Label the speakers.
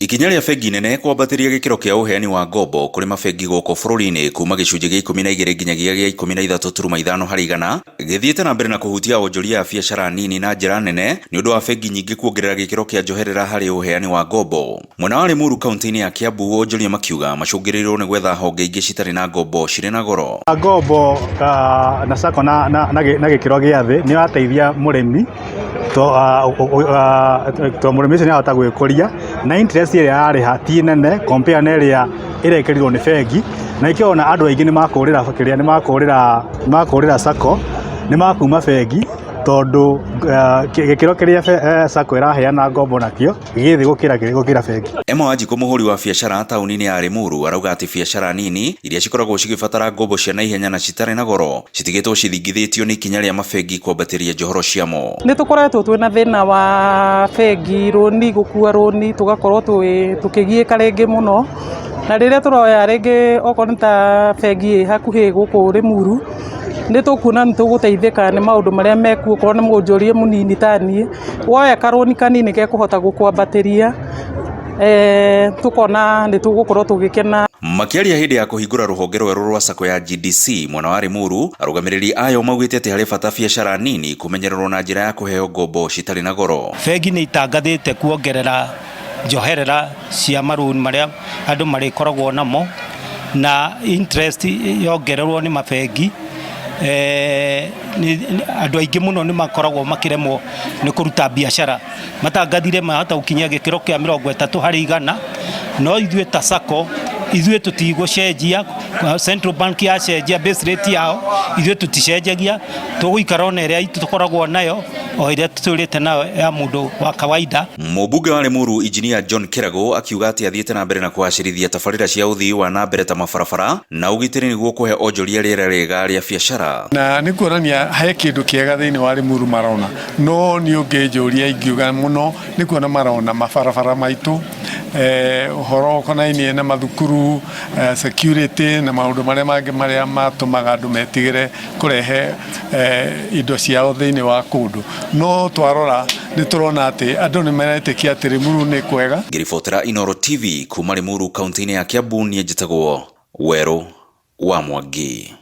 Speaker 1: Ikinya rĩa bengi nene kwambatĩria gĩkĩro kĩa ũheani wa ngombo kũrĩ mabengi gũkũ bũrũri-inĩ kuma gĩcunjĩ gĩa 12 nginyagia gĩa 13.5 harĩ igana gĩthiĩte na mbere na kũhutia onjoria a biacara nini na njĩra nene nĩ ũndũ wa bengi nyingĩ kuongerera gĩkĩro kĩa njoherera harĩ ũheani wa ngombo. Mwena wa Limuru kaunti-inĩ ya Kiambu onjoria makiuga macũngĩrĩirwo nĩ gwetha honge ingĩ citarĩ na ngombo cirĩ na goro.
Speaker 2: Ngombo na sacco na gĩkĩro gĩa thĩ nĩ ĩrateithia mũrĩmi to mũrĩmi ũcio nĩ arahota gwĩkũria na interest ĩrĩa ararĩha ti nene compare na ĩrĩa ĩrekĩrirwo nĩ bengi, na nĩkĩo ũrona andũ aingĩ nĩ makũrĩra kĩrĩa, nĩ makũrĩra, nĩ makũrĩra sacco, nĩ makuma bengi tondũ gĩkĩro kĩrĩa sacco ĩraheana ngombo nakĩo gĩ thĩ gũkĩra bengi.
Speaker 1: Emma Wanjikũ mũhũri wa biacara taũni-inĩ ya Limuru arauga atĩ biacara nini iria cikoragwo cigĩbatara ngombo cia naihenya na citarĩ na goro citigĩtwo cithingithĩtio nĩ ikinya rĩa mabengi kwambatĩria njohero ciamo.
Speaker 3: Nĩ tũkoretwo twĩna thĩna wa bengi rũni, gũkua rũni, tũgakorwo tũkĩgiĩka rĩngĩ mũno, na rĩrĩa tũroya rĩngĩ okorwo nĩ ta bengi ĩ hakuhĩ gũkũ Limuru, nĩ tũkuona nĩ tũgũteithĩka nĩ maũndũ marĩa mekuo, okorwo nĩ mwonjoria mũnini ta niĩ, woya karũni kanini gekũhota gũkwambatĩria, tũkona nĩ tũgũkorwo tũgĩkena.
Speaker 1: Makĩaria hĩndĩ ya kũhingũra rũhonge rwerũ rwa sacco ya GDC mwena wa Limuru, arũgamĩrĩri ayo maugĩte atĩ harĩ bata biacara nini kũmenyererwo na njĩra ya kũheo ngombo citarĩ na goro.
Speaker 4: Bengi nĩ itangathĩte kuongerera njoherera cia marũni marĩa andũ marĩkoragwo namo, na interest yongererwo nĩ mabengi, andũ aingĩ mũno nĩ makoragwo makĩremwo nĩ kũruta biacara. Matangathire mahota gũkinyia gĩkĩro kĩa 30%, no ithuĩ ta sacco ithuĩ tũtigũcenjia. Central Bank yacenjia base rate yao, ithuĩ tũticenjagia, tũgũikara ona ĩrĩa itũ tũkoragwo nayo o ĩrĩa tũtũrĩte nayo ya mũndũ wa kawaida.
Speaker 1: Mũmbunge wa Limuru Injinia John Kĩragũ akiuga atĩ athiĩte na mbere na kũgacĩrithia tabarĩra cia ũthii wa na mbere ta mabarabara na ũgitĩri nĩguo kũhe onjoria rĩera rĩega rĩa biacara.
Speaker 5: Na nĩ kuonania he kĩndũ kĩega thĩinĩ wa Limuru marona, no niĩ ũngĩnjũria ingiuga mũno nĩ kuona marona mabarabara maitũ, ũhoro ũkonainie na mathukuru, security na maũndũ marĩa mangĩ marĩa matũmaga andũ metigĩre kũrehe indo ciao thĩinĩ wa kũndũ. No twarora nĩ tũrona atĩ andũ nĩ maretĩkia atĩ Limuru nĩ kwega.
Speaker 1: Ngĩribotera Inooro TV kuma Limuru kaunti-inĩ ya Kiambu, niĩ njĩtagwo Werũ wa Mwangi.